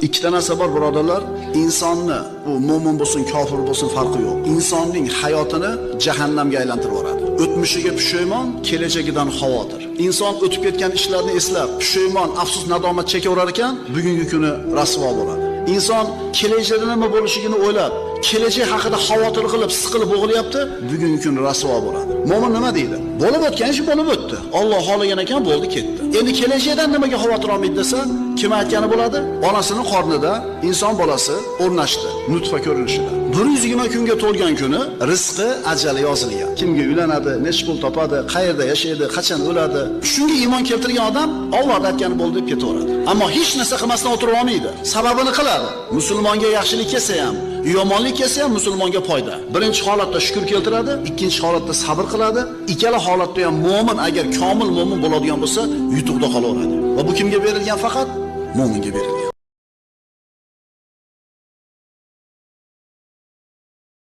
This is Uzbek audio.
Ikkita narsa bor birodarlar, insonni u mo'min bo'lsin, kofir bo'lsin farqi yo'q. Insonning hayotini jahannamga aylantirib yuboradi. O'tmishiga pushaymon, kelajagidan xavotir. Inson o'tib ketgan ishlarni eslab, pushaymon, afsus, nadomat chekaverar ekan, bugungi kuni rasvo bo'ladi. Inson kelajakda nima bo'lishini o'ylab, kelajak haqida xavotir qilib, siqilib bo'g'ilyapti, bugungi kun rasvo bo'ladi. Mo'min nima deydi? Bo'lib o'tgan ish bo'lib o'tdi. Alloh xohlagan ekan, bo'ldi, ketdi. Endi kelajakdan nimaga xavotir olmaydi desa, kim aytgani bo'ladi? Onasining qornida inson bolasi o'rnashdi, nutfa ko'rinishida. 120 kunga to'lgan kuni rizqi, ajali yozilgan. Kimga uylanadi, necha pul topadi, qayerda yashaydi, qachon o'ladi. Shunga iymon keltirgan odam Alloh aytgani bo'ldi deb ketaveradi. Ammo hech narsa qilmasdan o'tira olmaydi. Sababini qiladi. Musulmonga yaxshilik kelsa ham, yomonlik kelsa ham musulmonga foyda. Birinchi holatda shukr keltiradi, ikkinchi holatda sabr qiladi. Ikkala holatda ham mo'min agar komil mo'min bo'ladigan bo'lsa, yutuqda qolaveradi. Va bu kimga berilgan faqat? Mo'minga berilgan.